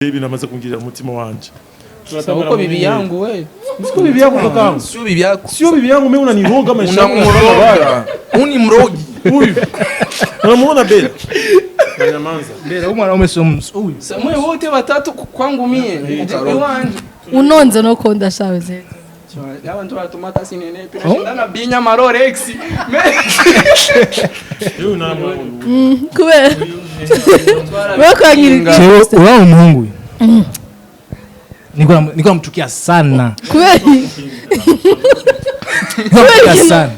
Ibintu amaze kungirira umutima wanje. Uko bibi yangu we. Sio bibi yako, kakangu. Sio bibi yako. Sio bibi yangu, mimi unaniroga maisha yangu. Unamroga. Uni mrogi. Huyu. Unamuona Bella? Nanyamanza. Mbele huyu mwanaume sio huyu. Mwe wote watatu kwangu mie iwanje. Unonze no konda shawe zetu. Abantu batumata sinenepe nashindana binya marorex. Huyu unamuona. Kubera wewe kwangirika. Jewe uraho umuhungu uyu. Niko namchukia sana. Kubera Namchukia sana.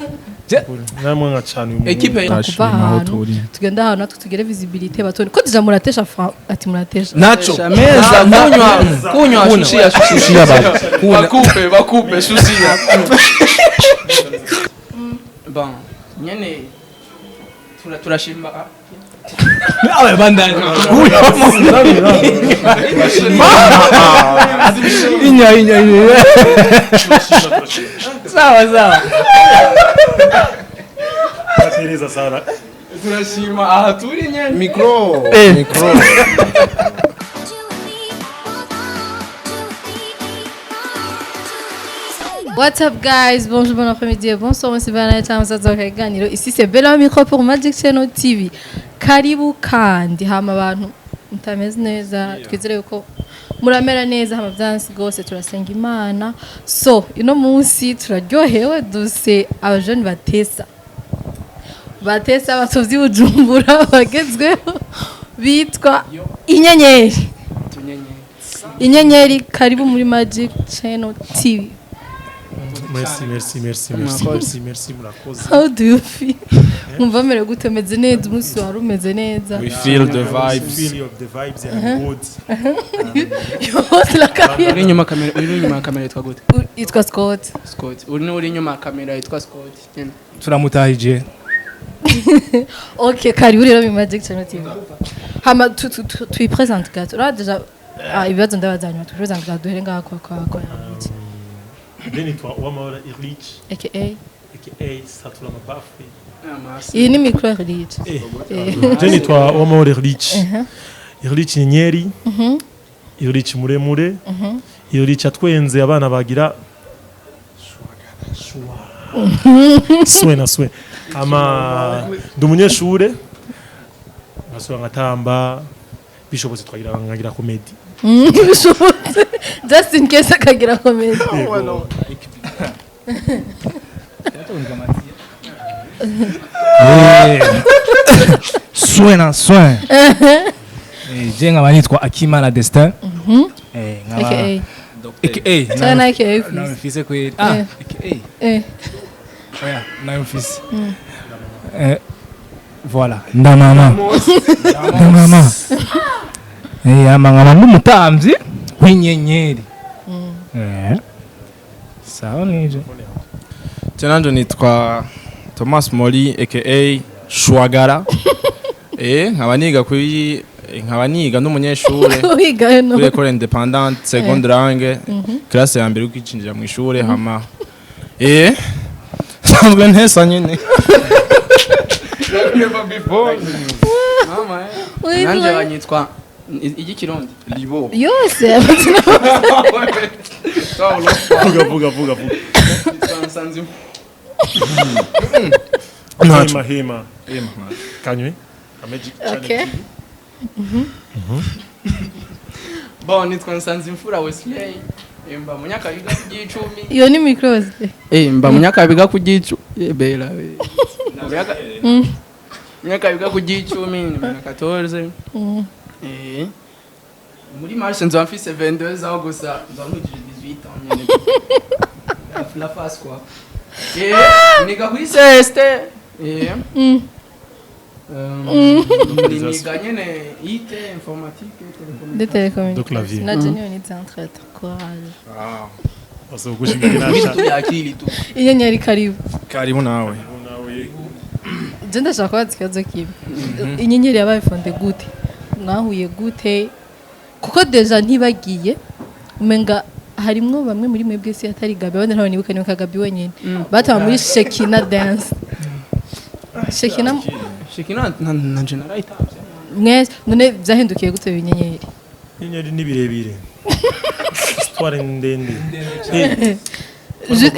Namwanga cyane uyu. Ekipe kuva ahantu tugenda, ahantu natwe tugere visibilité batone ko déjà muratesha ati muratesha. Nacho. Meza kunywa kunywa shushia shushia. Shushia baba. Bakupe bakupe shushia. Bon, nyene turashima. Awe bandani. Inya inya inya. Sawa sawa. Batereza sana. Turashima aha turi nyene. Micro. Micro. What's up guys, bonjour, bon après-midi et bonsoir, monsieur Bernard Tamusaza Kaganiro. Ici c'est Bella Micro pour Magic Channel TV. Karibu kandi hama abantu mutameze neza, twizere yuko muramera neza hama vyansi gose turasenga Imana. So, ino munsi turaryohewe duse abajene batesa. Batesa batovyi Bujumbura bagezweho bitwa Inyenyeri. Inyenyeri, karibu muri Magic Channel TV. Merci, merci, merci, merci, merci, merci, murakoze. How do you feel? Mwumva merewe gute? Umeze neza? Umunsi wari umeze neza? We feel the vibes. Feel of the vibes and good. Yose la Uri carrière. inyuma kamera, uri inyuma ya kamera yitwa gute? Yitwa Scott. Scott. Uri inyuma ya kamera yitwa Scott. Nyene. Turamutahije. Ok, karibu rero mu Magic Channel TV. Hama tuyipresente gato. Ura déjà ibibazo ndabaza hanyuma tuyipresente gato duhere ngaha kwa iki. Je nitwa Uwamahoro Erlich AKA aka Satura Mabafi. Iyi ni micro Erlich. Eh. Je nitwa Uwamahoro Erlich. Erlich Nyenyeri. Erlich muremure. Erlich atwenze abana bagira swe na swe. Ama ndi umunyeshure nkasubira nkatamba, bishobotse twagira nkagira comedy. Bishobotse. Just in case akagira comedy. Yego. Soin na soin. Je nkaba nitwa Akimana Destin. Nkaba AKA. AKA. Cyane AKA. Nawe mfise kweli. Ah, AKA. Oya, nawe mfise. Voilà, ndamama. Ndamama. Ama nkaba n'umutambyi w'inyenyeri. Sawa nivyo. Tena nitwa Thomas Moli aka Shwagara. Nkaba niga kuri nkaba niga n'umunyeshure Wiga no. kuri École Indépendante seconde langue, classe ya mbere ukicinjira mu ishure hama sanzwe ntesa nyene. Mama eh. Witwa- Nanje banyitwa igikirundi. Libo. Yose amazina. Vuga vuga vuga vuga. Nsanzi. Hema hema. Kanywe. A Magic Channel Okay. TV. Bon, nitwa Nsanzimfura Wesley. Mba munyakabiga ku gicumi. Iyo ni micro Wesley. Mba munyakabiga ku gicu. Bela we. Munyakabiga ku gicumi ni 14. Muri mars nzoba mfise 22 aho gusa nzoba nkwijije 18 ans nyene. La face quoi. Niga kuri CST. Niga nyene IT, informatique, De télécommunication. télécommunication. De clavier. Na Jenny on est en train de courage. Basogushimira. Vitu vya akili tu. Inyenyeri, karibu. Karibu nawe. Je ndashaka kubaza ikibazo kimwe. Inyenyeri yabaye fondée gute? Mwahuye gute? Kuko déjà ntibagiye umenga harimwo bamwe muri mwebwe si atari Gabi, abandi ntabwo nibuka, nibuka Gabi wenyine. Bataba muri Shekina Dance. Shekina. Shekina nanje narayitavye. Mwese none byahindukiye gute inyenyeri? Inyenyeri ni birebire, histoire ndende.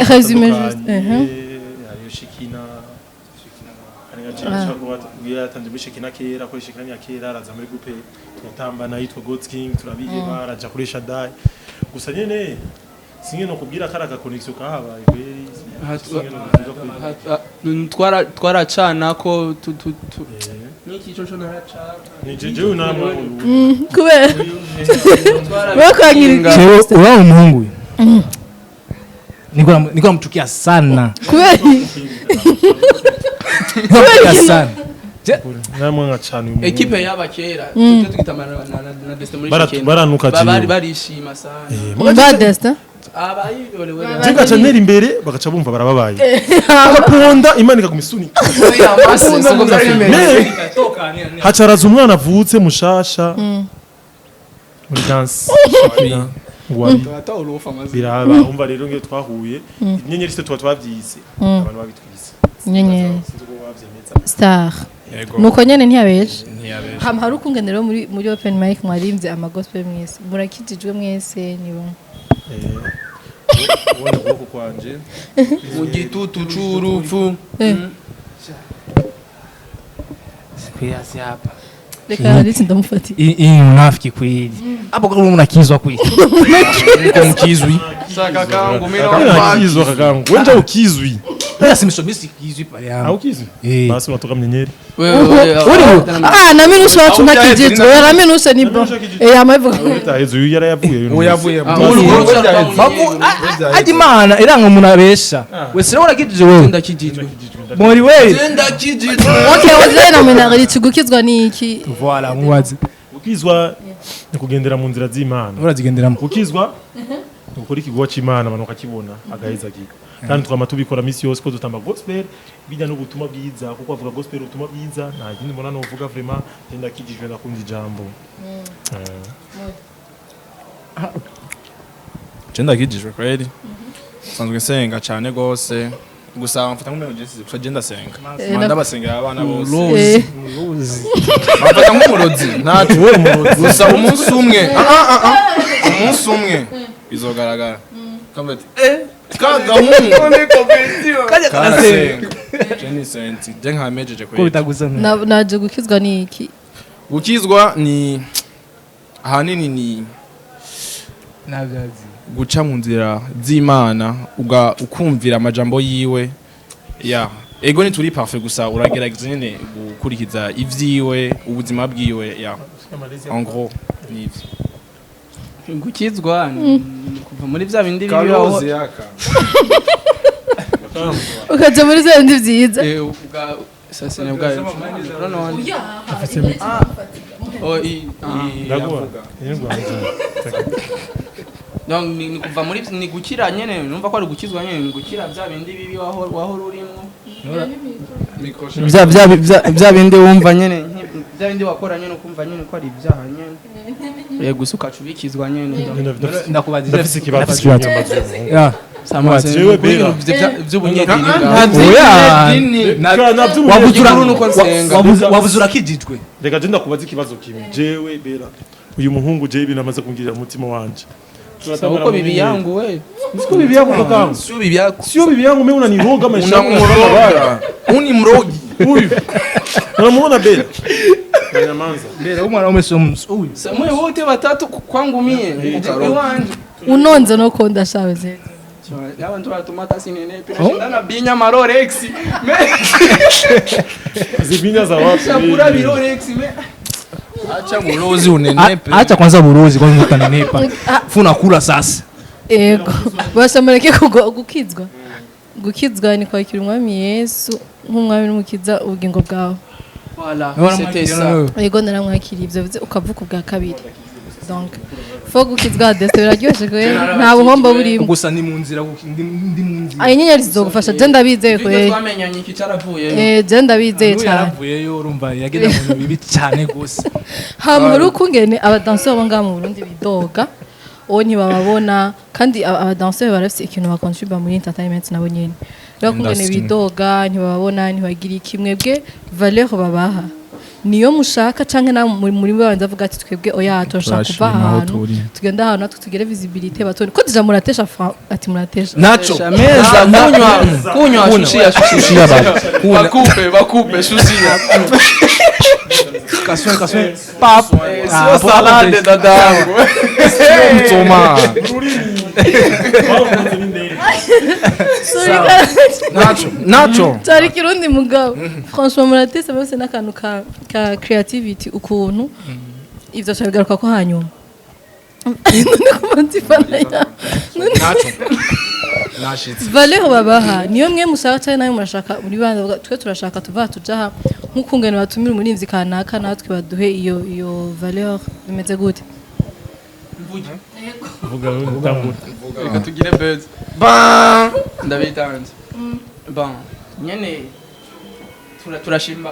Résumé juste. Hariyo Shekina, hariyo yatanze muri Shekina kera, kuri Shekina ya kera, araza muri groupe turatambana yitwa God's King, turabiheba, araja kuri Shaddai. Gusa nyene singe no kubwira kari aka connection kahabaye kweri. Singe no kuvuga kuri Twaracana ko tu niki cyo naracana. Ni jewe naramwe. Kubera bakwangirika. Jewe uriya umuhungu uyu niko namchukia sana. Kubera? Niko namchukia sana. Naramwe cyane uyu muhungu. Équipe yaba kera tujye tugitamana na Destin muri Shekina. Baranuka Bari jewe. barishima sana. Ba Destin. Abayiyorewe. Je ngaca ntera imbere, bagaca bumva barababaye, bagaponda, Imana ikaguma isunika. Mais hacaraza umwana avutse mushasha muri danse wari biraba. Umva rero, ngiyo twahuye inyenyeri se tuba twabyize, abantu babitwise. Inyenyeri. Sinzi uko bavyemeza. Star. Yego. Nuko nyene ntiyabeshe. Ntiyabeshe. Hama hari ukungene rero muri open mic mwarimbye ama gospel mwese, murakijijwe mwese nibo? Eh, ubona ukuboko kwanje. Mu gitutu c'urupfu. Kiasi hapa. Reka Alice ndamufatiye. Hii ni unafiki kweli. Hapo kama unakizwa kweli. Niko mkizwi. Saka kangu mimi. Nakizwa kakangu, wenja ukizwi. Sasa simsomisi sikizwi pale yangu. Aukizwi. Eh. Basi unatoka mnyenyeri. Ah, na mimi nusu watu nakijijwe, na mimi nusu ni bon eh amavuga. Utahezu uyu yarayavuye. Uyavuye. Aje Imana iranga umuntu abesha. Wese rero urakijije wewe. Ndakijijwe. Muri we. Ndakijijwe. Okay, wazee na mimi nagari gukizwa ni iki? Voilà, mubaze. Gukizwa ni kugendera mu nzira z'Imana. Urazigenderamo. Gukizwa ni gukora ikikorwa c'Imana, abantu bakakibona, agaheza giga. Kandi twama tubikora misi yose ko dutamba gospel, bijya no butumwa bwiza, kuko avuga gospel, ubutumwa bwiza. Nta kindi mbona novuga vraiment, je ndakijijwe, ndakunda ijambo. Je ndakijijwe kweli, sanzwe nsenga cyane gose, gusa mfata nk'umuntu Jesse, gusa je ndasenga. Ndabasengera abana bose. Bamfata nk'umurozi ntacu gusa umunsi umwe, umunsi umwe bizogaragara. Kavuga ati eh kagahungu karasenga. Je ni senti, je nkamejeje Ko kweli. bitagusa. Naje gukizwa ni iki? Gukizwa ni ahanini ni Nabyazi. guca mu nzira z'Imana, ukumvira amajambo yiwe. Ya ego, ntituri parfait, gusa uragerageza nyene gukurikiza ivyiwe, ubuzima bwiwe. Ya, en gros ni ivyo. Gukizwa ni kuva muri bya bindi bibaho. Yaka. Ukaja muri za bindi byiza. Eh, ubwa sasa ni bwa none oh i ah. Ndaguha. Donc ni kuva muri, ni gukira nyene, numva ko ari gukizwa nyene, ni gukira bya bindi bibi waho urimo, bya bindi wumva nyene, bya bindi wakora nyene, ukumva nyene ko ari ibyaha nyene, eh, gusa ukaca ubikizwa nyene. Ndakubaza. Ndafise ikibazo. Ndafise ikibazo. Ya. Jewe Bera. By'ubunyedini. Oya. Wabuze. Igikuru nuko nsenga. Wabuze urakijijwe. Reka je ndakubaza ikibazo kimwe. Jewe Bera, uyu muhungu jewe ibintu amaze kungirira umutima wanje. Uko bibi yangu we. Sio bibi yangu kakangu. Sio bibi yako. Sio bibi yangu, mimi unaniroga maisha yangu. Unamroga, uni mrogi. Huyu unamuona Bera Nyamanza. Mbere umwana wese uyu. Mwe wote watatu kwangu mie iwanje. Unonze no konda shawe zeze. Abantu baratuma sinenepe, nashindana binya ma Rolex me. Zibinya za wapi? Shakura bi Rolex me. Acha burozi unenepe. Acha kwanza burozi kwanza utanenepa. Funa kula sasa. Ego basha mureke gukizwa. Gukizwa ni kwakira umwami Yesu nk'umwami n'umukiza ubugingo bwawe. Voilà, c'était ça. Ego, naramwakiriye. Ibyo bivuze ukavuka ubwa kabiri. Donc faut gukizwa deste biraryoshe kwe, nta buhombo burimo. Gusa ni mu nzira, ndi mu nzira. Ayo inyenyeri zizogufasha, je ndabizeye Ibyo kwe. twamenyanye iki caravuye. Eh, je ndabizeye N'uyu cyane. yaravuyeyo, urumva yageze mu bintu bibi cyane gose. Hama hari ukungene abadanseri bo ngaha mu Burundi bidoga uwo ntibababona, kandi abadanseri barafise ikintu bakontribuwa muri entertainment nabo nyene. Rero ukungene Industry. bidoga ntibababona, ntibagira iki, mwebwe valeur babaha Niyo mushaka canke namwe muri babanza avuga ati twebwe oya, turashaka kuva Turashima aho ahantu turi. tugenda ahantu natwe tugere visibilité, batone ko déjà muratesha ati muratesha. Naco. Meza kunywa kunywa, shushia shushia. Shushia baba. Bakupe bakupe, shushia. Kaswe kaswe pap. Sio salade, dadangu. Mtoma. Bavuze n'indege. Sorry. Naco naco. Cyari Kirundi mugabo. Franchement muratesa bose n'akantu ka creativity ukuntu ivyo bigaruka ko hanyuma none kumanza ifana ya none. Naco nashitse. Valeur babaha niyo mwe mushaka cyane, nawe murashaka muri bandi bavuga, twe turashaka tuva tuja aha nk'ukungene batumira umurinzi kanaka, natwe baduhe iyo valeur, bimeze gute? Vuga utangura. Reka tugire buzz. Ban ndabitanze, bon nyene turashima.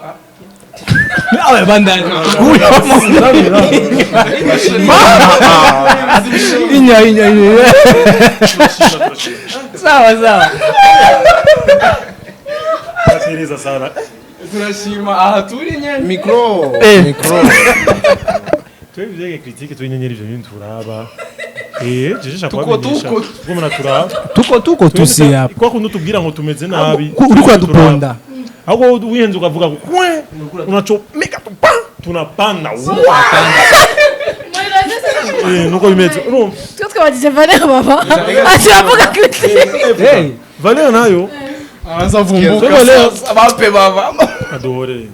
Awe bandanye. Inya inya inya. Sawa sawa. Batereza sana. Turashima aha turi nyene. Micro micro. Twebwe ivyege critique tw'inyenyeri, ivyo bintu turaba, jeje shaka Tuko, kubamenyesha. tuko. Ubwo muraturaba. Tuko tuko tusi hapa. Kwa kundi tubwira ngo tumeze nabi. Uriko uraduponda. Ahubwo wihenze ukavuga ngo kwe unachomeka tu pa tunapanda. Nuko bimeze, urumva? Twe twabagije valeur baba ati avuga critique. Hey. Valeur nayo Araza vumbuka. Valeur Abape baba. Aduhore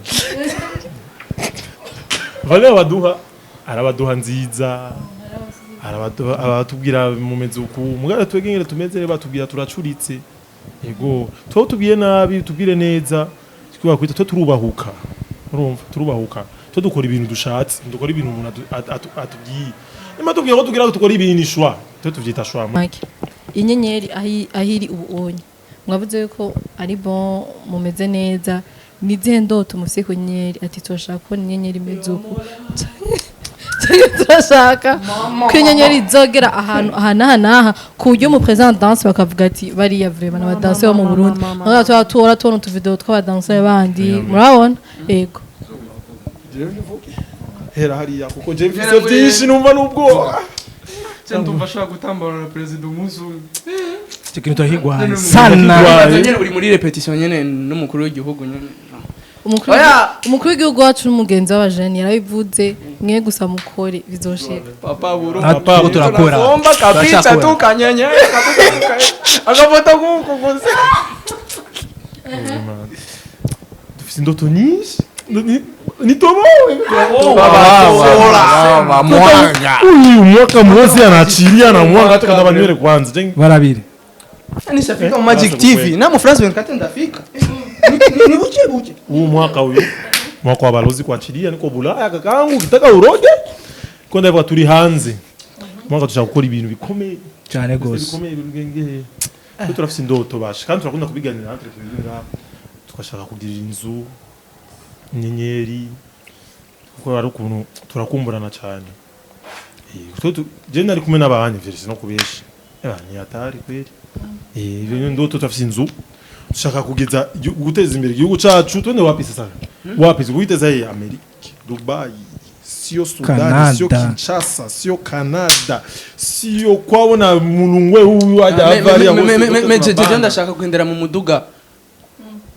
valeur baduha, arabaduha nziza, arabaduha abatubwira mumeze uku, mugara twebwe ngere tumeze, batubwira turacuritse. Ego tuba tubwiye nabi, tubwire neza twiba kwita twe turubahuka, urumva? Turubahuka, twe dukora ibintu dushatse, dukora ibintu umuntu atubwiye. Nimba tubwiye ko tugira dukora ibintu ishwa, twe tuvyita shwa. Mike, inyenyeri ahiri ubu onye mwavuze yuko ari bon, mumeze neza. Ni izihe ndoto mufise ku nyenyeri? Ati turashaka kubona inyenyeri imeze uku, canke turashaka ko inyenyeri izogera ahantu aha n'aha n'aha, ku buryo mu président danse bakavuga ati bariya vraiment n'abadanse bo mu Burundi. Mugabo tuba tuhora tubona utuvideo tw'abadanse bandi, murabona, yego. Hera hariya kuko je mfise vyinshi numva n'ubwoba. Ndumva ashaka gutambana na perezida umunsi umwe. Icyo kintu turahigwaye sana. Nyene uri muri répétition nyene n'umukuru w'igihugu nyene. Umukuru Oya! Umukuru w'igihugu wacu n'umugenzi w'abajene yarabivuze, mwe gusa mukore bizoshika. Papa buru. Natwe turiko turakora. Tunasomba kabisa. Turashakora. Tu kanyenye agafoto kuku gusa. Dufise indoto nyinshi. Nitoboe. Mwanga. Uyu mwaka mwose anaachilia na mwanga hata kama nywele kwanza. Barabiri. Nishafika mu Magic TV na mu France 24 ndafika. Ni buke buke. Huu mwaka, huyu mwaka wa balozi kuachilia, niko Bulaya kakangu, ukitaka uroge ko ndavuga turi hanze. Mwaka tushaka gukora ibintu bikomeye. Cyane gose. Bikomeye bigenge. Twe turafise indoto basha kandi turakunda kubiganira natwe tubiganira, tugashaka kugira inzu inyenyeri kuko ari ukuntu turakumburana cyane. Twe je nari kumwe n'abandi vyose no kubesha ni hatari kweli. Ibyo ni ndoto, turafise inzu dushaka kugeza guteza imbere igihugu cacu. Twende wapi sasa? Wapi guiteza? Ye Amerika, Dubai, sio Sudan, Canada. sio Kinshasa, sio Canada, sio kwabona mulungwe huyu aja avaria. Jeje ndashaka kugendera mu muduga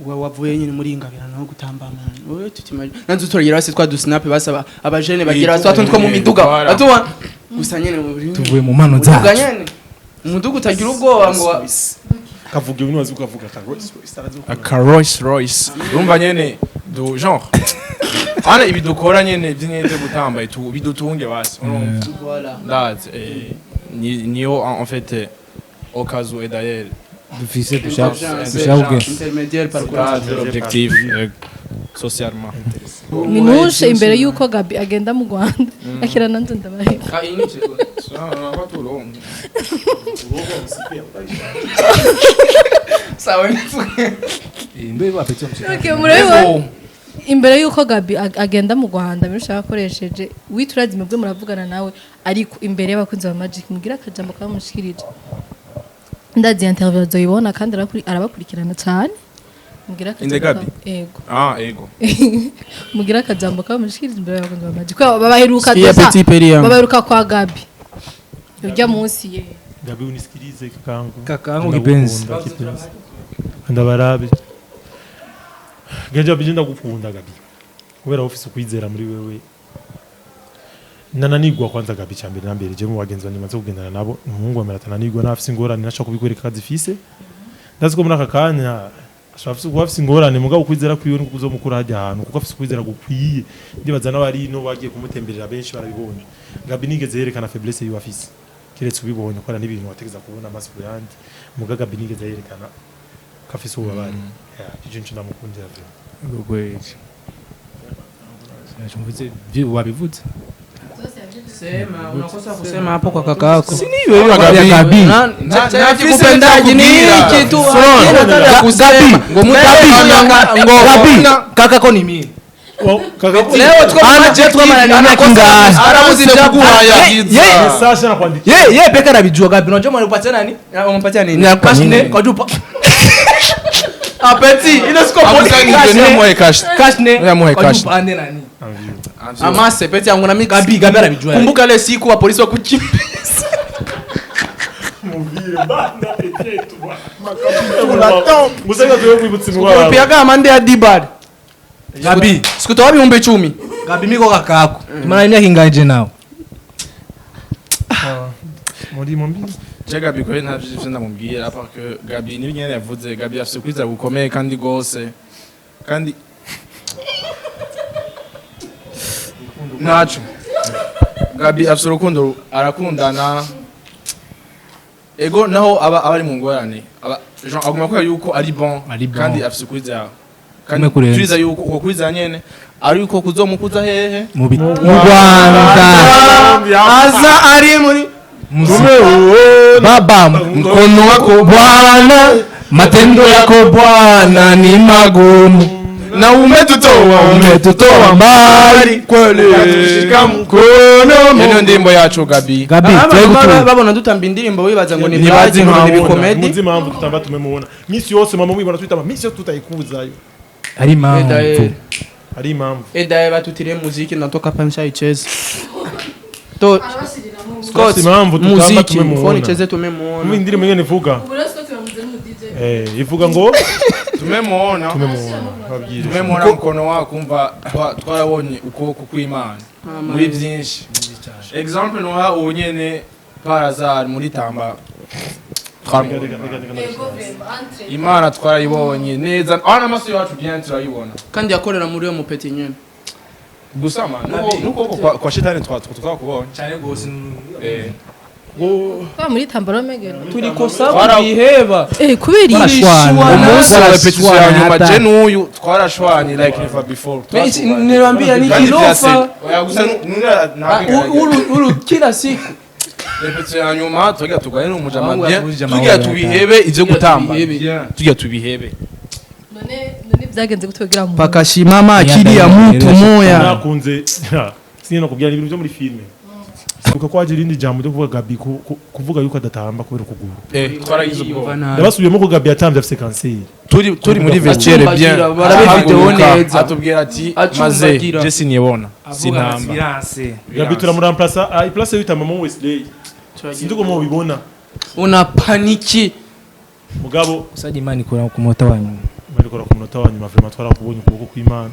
wa wavuye nyine muri ingabirano no gutamba man. Wowe tutimaje nanzu turagira basi twa dusnap basaba abajene bagira basi twa two mu miduga. Voilà. Atuwa gusa nyene muri Tuvuye mu mpano muduga zacu. nyene, umuduga utagira ubwoba ngo Kavuga ibintu wazi ukavuga ka Rolls Royce arazi gukora. Aka Rolls Royce, urumva nyene du genre ana ibi dukora nyene by'nyene byo gutamba itu bidutunge basi, urumva? Voilà. Ndazi niyo en fait au cas où et d'ailleurs Dufise dushaka dushaka kugenda. Intermédiaire parcours. C'est l'objectif socialement. Minushe imbere y'uko Gabi agenda mu Rwanda akira nanze ndabahe. Ah, ini Sawa. Sawa. Mbe bapetse mu. Okay, murabibona imbere y'uko Gabi agenda mu Rwanda, Minushe yakoresheje witurazi mubwe muravugana nawe, ariko imbere y'abakunzi ba Magic mugira akajambo kamushikirije. Ndazi interview azoyibona kandi arabakurikirana cyane. Mugira Inde akajambo Gabi? Ego. Ah, ego. Mugira akajambo kamwe mushikiriza imbere y'abakunzi ba Magic. Kubera babaheruka Sikia déjà, petit Peria. babaheruka kwa Gabi. Urya munsi ye. Gabi, unisikilize kakangu. Kakangu kipenzi. Ndagukunda, kipenzi. Ndabarabe. Gabi, je ndagukunda Gabi. Kubera ufise ukwizera muri wewe. Nananigwa kwanza Gabi cyambere na mbere je mu bagenzi banje maze kugendana nabo, umuhungu wa mbere atananigwa nafise ingorane nashaka kubikwereka kazifise. Ndazi ko muri aka kanya ashobora kuba afise ingorane, mugabo ukwizera kwiwe nuko kuzomukura hajya ahantu kuko afise ukwizera gukwiye. Ndibaza n'abari no bagiye kumutemberera benshi barabibonye. Gabi nigeze yerekana faiblesse yiwe afise, keretse ubibonye ko n'ibintu wategeza kubona amaso ku yandi. Muga Gabi nigeze yerekana ko afise ububabare. Yeah, ico nico ndamukundira vraiment. Kweli. Sinachumvise wabivuze. Sema, unakosa kusema hapo kwa kaka yako. Gabi. Gabi. Kupendaji ni hiki tu. Gabi. Ngo Gabi. Kaka ko ni mimi. Leo tuko tuko Ana kingahe? Arabuze kuguhaya. Message nakwandikia. Ye ye peke anabijua Gabi. Unajua mwalipatia nani? Unampatia nini? Cash ne kwa jupa. Apeti, ile siko Cash. Cash. Cash ne. Yamuhaye Kwa cash. jupa ande nani? Amase peti yangu na mimi. Gabi Gabi anabijua. Kumbuka ile siku wa polisi wakukimbiza. Muvire bana petetu. Musanga tuwe kwibutsa indwara. Kupiaga amande ya Dibad. Gabi. Sikutoa 10,000. Gabi miko kakako. Tumana imyaka ingahe je nawe? Muri mumbi. Je Gabi ko nta vyinshi ndamubwira à part que Gabi n'ibyo yavuze. Gabi afise kwizera gukomeye kandi gose kandi ntaco. Gabi afise urukundo, arakundana. Ego naho aba ari mu ngorane, aba genre aguma kubera yuko ari bon. Ari bon. Kandi afise ukwizera kandi Kumwe kurenza. turiza yuko uko kwizera nyene ari uko kuzomukuza hehe. Mu Rwanda. Aza ari muri Baba, mkono wako Bwana, matendo yako Bwana ni magumu. Na umetutoa Umetutoa mbali kweli Ukatushika mkono. Iyo ndirimbo yacu Gabi. Gabi, babona dutamba indirimbo wibaza ngo ni Ntibazi blague, ngo ni impamvu. bikomedi. Muzi impamvu tutamba tumemubona misi yose, mama mwibona twitamba misi yose tutayikuzayo. Ari impamvu. Ari impamvu. Edaye batutire muziki natoka pansha icheze. To Scott, Impamvu tutamba muziki tumemubona. phone icheze tumemuona. Mu indirimbo nyene ivuga. Ivuga ngo Tumemwona. Tumemubona babwire. Tumemwona mkono wako, umva twarabonye ukuboko kw'Imana muri byinshi. Exemple noha ubu nyene par hasard muri tamba twamubonye. Imana twarayibonye neza aho n'amaso yacu bien turayibona. Kandi yakorera muri uyo mupeti nyene. Gusa man nuko kwa shetani twakubonye. Cyane gose. Kwa muri tambaro megero. Turi kosa kubiheba. Kubera iyi. Twarashwana. Umunsi wa repetition ya nyuma Twarashwana. je n'uyu twarashwanye like never before. Niliwaambia ni Kandi kilofa. vyase- Oya, gusa Uru uru kila siku. Repetition ya nyuma tugira tugane n'umujama Abahungu bien yakujije tugira amahoro. tubihebe ivyo gutamba. Tubihebe. Tugira tubihebe. None byagenze gute kugira ngo Pakashimama akili ya mtu moya. Nakunze sinye no kubwira ibintu byo muri filme. Sibuka ko waje irindi jambo ryo kuvuga Gabi kuvuga yuko adatamba kubera ukuguru. Twaragize ubwoba. Ndabasubiyemo ko Gabi yatambye afise kanseri. Turi muri vestiaire bien. Acumbagira, barabivideo Arahaguruka, neza. atubwira ati maze Acumbagira. je sinibona sintamba. Biranse. Gabi turamuramplasa, iplace yitamba mu Wesley. Sinzi ko mubibona. Una paniki. Mugabo Usajya Imana ikora ku munota wa nyuma. barikora ku munota wa nyuma, vraiment twarakubonye ukuboko kw'Imana.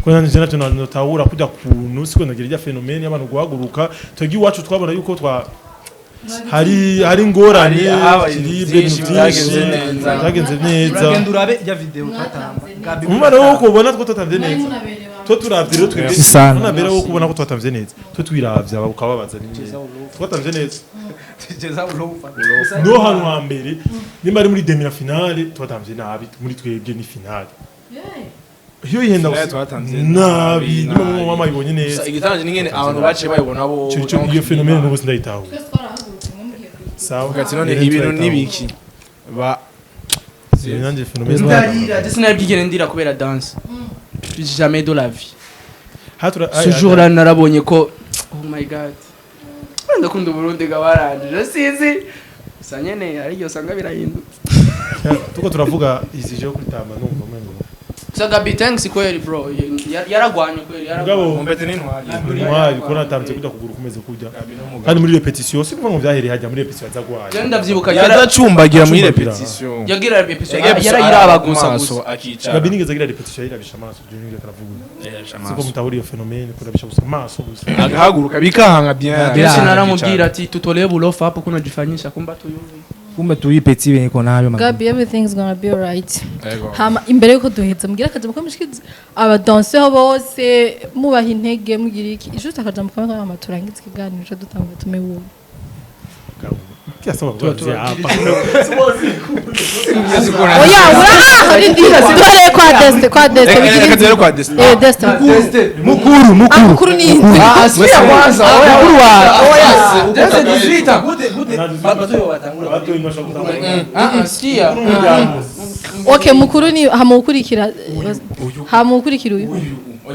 Ko nanje navyo notahura kujya kuntu siko nagira irya phénomène y'abantu guhaguruka twebwe iwacu twabona yuko twa hari ingorane Hari habaye kiribwe byinshi ibintu bitagenze byinshi neza. bitagenze neza. Uragenda urabe ijya video twatamba. Gabi Umwana wo kubona two twatamvye neza, two turavye rero twebwe. Merci sana. Unabera wo kubona ko twatamvye neza, two twiravye aba ukababaza ni neza twatamvye neza. Tugeza urofa. No hantu hambere nimba ari muri demi finale twatamvye nabi, muri twebwe ni finale iyo yihenda Finale gusa twatamvye nabi nabi, niba nabi. mama ibonye neza. Gusa igitangaje ni ngene abantu baciye bayibona bo. Ico iyo phénomène n'ubu sindayitahura. Sawa. Ati none ibintu nibiki ba Nanjye phénomène. Ndarira, je sinabwigere ndira kubera dance. Jamais de la vie. Hatura Ce jour-là narabonye ko oh my god. Ndakunda Burundi gabarangije sinzi. Gusa nyene hari igihe usanga birahindutse. Tuko turavuga izi je kuri tamba, numva mwengo. So Gabi, thanks kweli bro. Yaragwanye kweli, yaragwanye. Mugabo Mumbete n'intwari. Intwari ko natambye kujya kuguru kumeze kujya, kandi muri répétition si kuvuga ngo vyahereye hajya muri répétition aza gwaye. Je ndavyibuka yara Yazacumbagira muri Acumbagira. répétition. Yagira répétition yarayiraba gusa gusa. Akicara. Gabi nigeze agira répétition yirabisha amaso, je nigeze karavuga siko mutahura iyo phénomène, kurabisha gusa amaso gusa. Agahaguruka bikahanga bien. Yesu naramubwira ati tutolee bulofa hapo kunajifanyisha kumba tuyuvi. Kumbe turi petit benye ko nayo man. Gabi, everything's gonna be alright. Yego. Hama imbere yuko duheza, mugira akajambo kamwe mushikize abadanseur bose, mubaha intege, mugira iki, juste akajambo kamwe hama turangize ikiganiro co dutanga tume wuwo. Kirasaba kubanza hapa. Oya, ura rindira, duhereye kwa Deste, kwa Deste. Reka Bigira rero kwa Deste. eh Deste. Mukuru, ah, mukuru. Mukuru ni Ah, sikia kwanza. Oya, Mukuru wa oya. Deste 18. Gute gute batoyo batangura? Abatoyi bashobora gutanga. Ah ah, sikia. Okay, mukuru ni hama ukurikira, hama ukurikira uyu.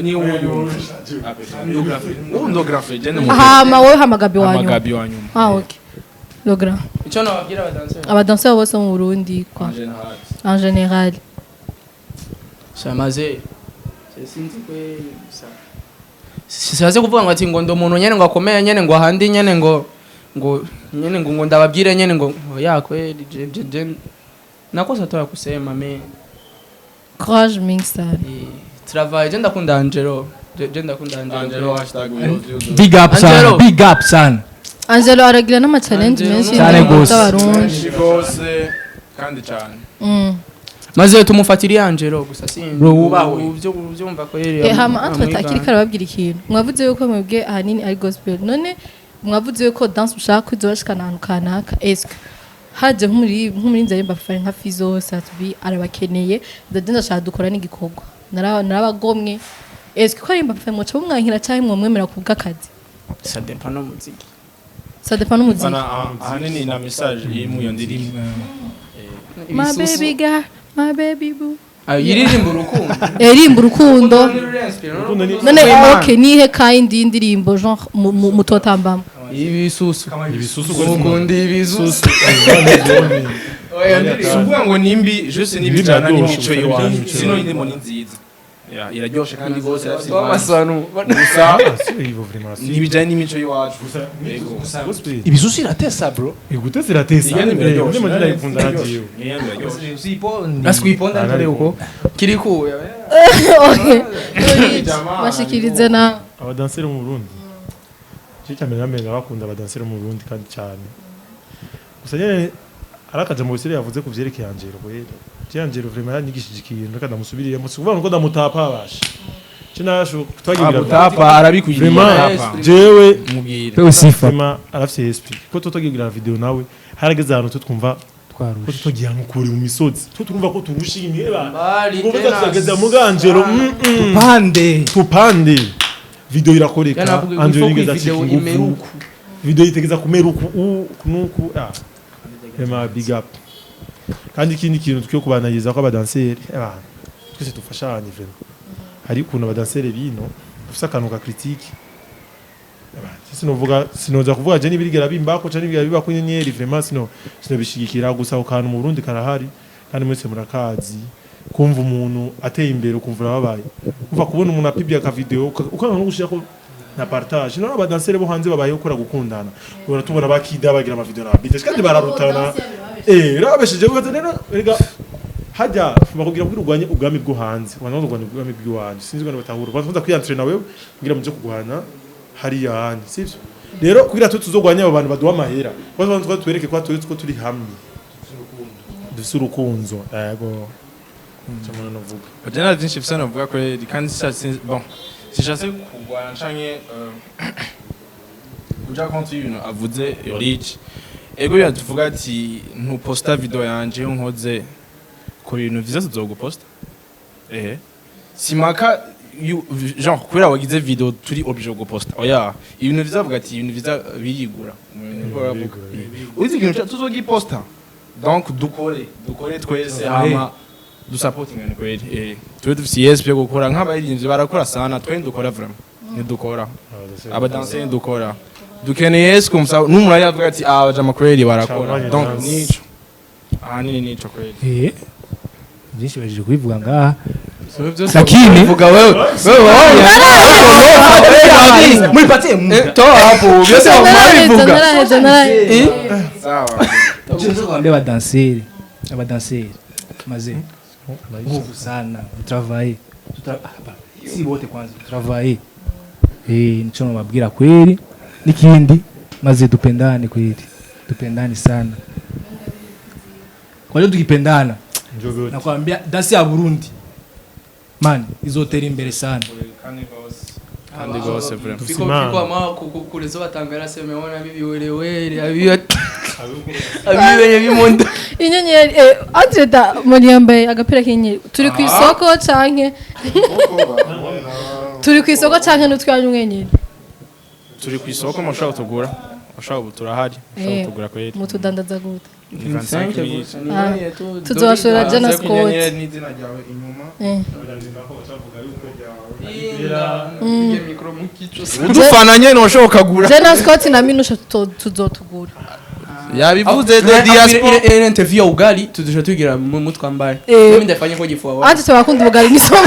Ni uyu ndo grand frère je ne Hama wowe, hama Gabi wanyu. Gabi wa nyuma. Ah, okay, le grand. Ico nababwira abadanseur. Abadanseur bose mu Burundi quoi, en général. Shamaze. Sinzi kweli gusa. Sibaze kuvuga ngo ati ngo ndo umuntu nyene ngo akomeye nyene ngo ahandi nyene ngo nyene ngo ndababwire nyene ngo ya kweli je nakosa toya kusema me. Courage mingi sana. Eh, travail, je ndakunda Angelo. Je ndakunda Angelo. Angelo hashtag we love you. Big up sana. Angelo. Big up sana. Angelo aragira n'ama challenge Angelo menshi Cyane y'indirimbo gose. z'abarundi. Benshi gose kandi cyane. Maze tumufatiriye Angelo gusa sinzi. Bro, wubahwe. Uvyo uvyumva kweli. Eh, hama entre akiri kare babwira ikintu, mwavuze yuko mwebwe ahanini ari gospel, none mwavuze yuko dance ushaka kuzobashikana ahantu kanaka, eske haje nk'umurinzi aririmba fare nka Fizo Sat-B arabakeneye, ndade ndashaka dukora n'igikorwa, narabagomwe, eske ko aririmba fare mwoca mumwankira canke mwomwemera kubw'akazi? Ça dépend no muziki. Ça dépend n'umuziki. Bana ahanini na message iri mu iyo ndirimbo. My baby girl, my baby boo. Ayo yiririmba urukundo. Eririmba urukundo. Urukundo ni- None okay, nihe kind y'indirimbo genre mutotambamo? Ibisusu. Ibisusu. Ukunda ibisusu. Oya, ndirimbo. Si ukuvuga ngo nimbi juste n'ibijana Biraryoshe, n'imico y'iwacu. n'imico. Sino indirimbo ni nziza. Ya, iraryoshe kandi gose, irafise vibe. Amasanu. Gusa gusa n'ibijanye n'imico y'iwacu. Yego. Gospel. Ibisusu iratesa bro. Igute ziratesa. Iyo ndirimbo iraryoshe. Ndimo ndayikunda nagiye. Iyo ndirimbo iraryoshe. Asikuiponda ndore uko. Kiriku. Okay, bashikirize na Abadanseri mu Burundi, cyo cyambere nambere ndabakunda abadanseri mu Burundi kandi cyane. Gusa nyene arakaje mu bisire yavuze ku vyerekeye Angelo kweli, je Angelo vraiment yanyigishije ikintu, reka ndamusubiriyemo, si kuvuga ngo ndamutapa basha je nasho twagira. Mutapa arabikwiye. Vraiment Mutapa. jewe Mubwire. Pewe sifa. Vraiment arafise esprit ko tutagira video nawe harageze ahantu twe twumva ko Twarusha. tutagiye ahantu kure mu misozi, twe twumva ko turushimye ba Bali ngo tena. tutageze mu Angelo. Pande. Tupande video irakoreka. Yanavuga Angelo ngo yigeze video acika inguvu. imeruku. Video yitegeza kumera uku nuku, ah ema big up. Kandi ikindi kintu tukwiye kubanagiriza ko abadanseri abantu twese dufashanye vraiment, hari ukuntu abadanseri bino dufise akantu ka critique. Sinovuga, sinoza kuvuga je nibirigera bimbako canke nibirigera bibako inyenyeri, vraiment sinobishigikira. Gusa ako kantu mu Burundi karahari kandi mwese murakazi, kumva umuntu ateye imbere ukumva urababaye, umva kubona umuntu apibye aka video ukanga no gushirako na partage. None abadanseri bo hanze babayeho gukora gukundana, ubona tubona bakida bagira ama video na bitch kandi bararutana, rabesheje gute rero? Erega hajya bakubwira kugira urwanye ubwami bwo hanze, wanza kurwanya ubwami bw'iwanyu. Sinzi ngo batahura, banza kwiyantrena wewe kugira muje kugwana hariya hanze, sivyo? Rero kugira tu tuzogwanya abo bantu baduha amahera, kwanza banza twereke ko turi ko turi hamwe, dufise urukunzo. Yego, cyamana navuga. Jana byinshi mfise navuga kweli kandi sishatse, bon, sishatse kugwana canke kuja contre ibintu avuze Rich. Ego yatuvuga ati ntuposta video yanje iyo nkoze ku bintu vyiza tuzoguposta. Ehe, simaka genre kubera wagize video turi obligé guposta. Oya, ibintu vyiza, avuga ati ibintu vyiza birigura. Uzi ikintu tuzogiposta, donc dukore twese hama dusapotingane kweli. Tube dufise yes byo gukora nk'abaririmbyi barakora sana, twe ndukora vraiment ntidukora, abadanseri ndukora, dukeneye yes kumsa n'umuntu ari avuga ati ah bajama kweli barakora. Cyane Donc dance. nico Ahanini nico kweli. Byinshi baje kubivuga ngaha, lakini Vuga wewe, wewe. Muri partie muda. Toa hapo byose Naraheza. wabivuga. Naraheza, naraheza. Sawa. Kwambia abadanseri, abadanseri maze nguvu sana, travailler. Si wote kwanza travailler, nico nobabwira kweli. N'ikindi maze, dupendane kweli, tupendane sana. Kwa hiyo tukipendana, nakwambia dansi ya Burundi man izotera imbere sana. Kandi gose vraiment. Fiko fiko ama kurezo batangara semeona bibi welewele abiyo abiyo benye bimonda. Inyenyeri, Andreda muri yambaye agapira k'inyenyeri. Turi ku isoko canke turi ku isoko canke n'utwanyu mwenyine? Turi ku isoko, mushobora kutugura, mushobora, ubu turahari, mushobora kutugura kweli. Mutudandaza gute? Ni 25 mille. Tuzobashora jana Scott. N'izina ryawe inyuma. Udufana nyene ushobora kugura. Jana Scott na Minusha tuzotugura. Yabivuze de diaspora. Ile interview ya ugali tudusha tugira mu twambaye. Mimi ndafanya ko gifua wa. Anje tubakunda ubugari n'isomo.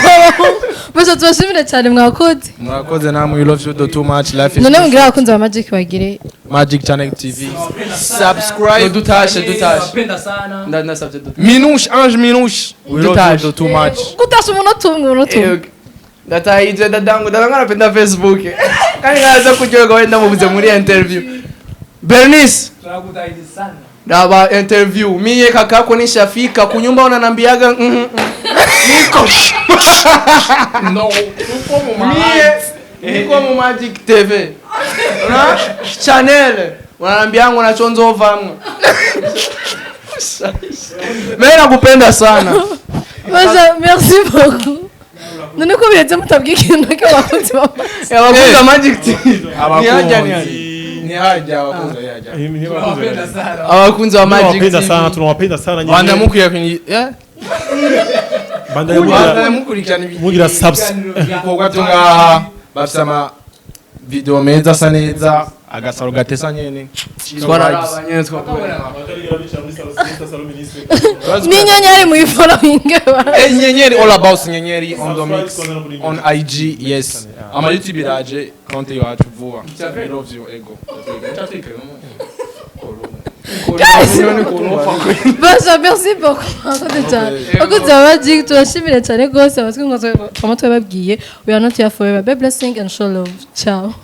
Bose tubashimire cyane, mwakoze. Murakoze namwe, we love you too much, life is None mubwire abakunzi ba Magic bagire Magic Channel TV, subscribe. Dutashe, dutashe. Napenda sana. Ndasavye dutashe. Minouche, Ange Minouche, we love Dutashe. you too much. Kutasha umunota umwe, umunota umwe. Ndatahije dadangu, dadangu anapenda Facebook kandi nkaza kuryoherwa wenda mubuze muri interview. Bernice. Tunakutahidi sana. Daba interview miye kakako nishafika kunyumba unanambiaga niko No. Mie niko mu Magic TV na channel, unanambia ngo nachonzovamwe. Mimi nakupenda sana. Baja, merci beaucoup. None ko biretse mutabwiye ikintu ko abakunzi ba Magic. Abakunzi Magic TV ntihajya ntihajya. Ntihajya abakunzi, ntihajya. Tunawapenda sana. Abakunzi ba Magic Tunawapenda sana, TV. tunawapenda sana nyinyi. Banda mukwiye kwenye Banda banda mukurikirana mugira subs. Ibikorwa byo ngaha, bafise ama video meza asa neza, agasaro gatesa nyene. Twararaba nyene twakubona. N'inyenyeri muyifollowing. Nyenyeri, all about nyenyeri on the mix on IG, yes. Ama YouTube iraje konti yacu vuba. We love you ego. Guys! Baja, merci beaucoup. Mwakoze cyane. Abakunzi ba Magic turashimire cyane rwose abatwi ngo twama twababwiye. We are not here forever. Be blessing and show love. Ciao.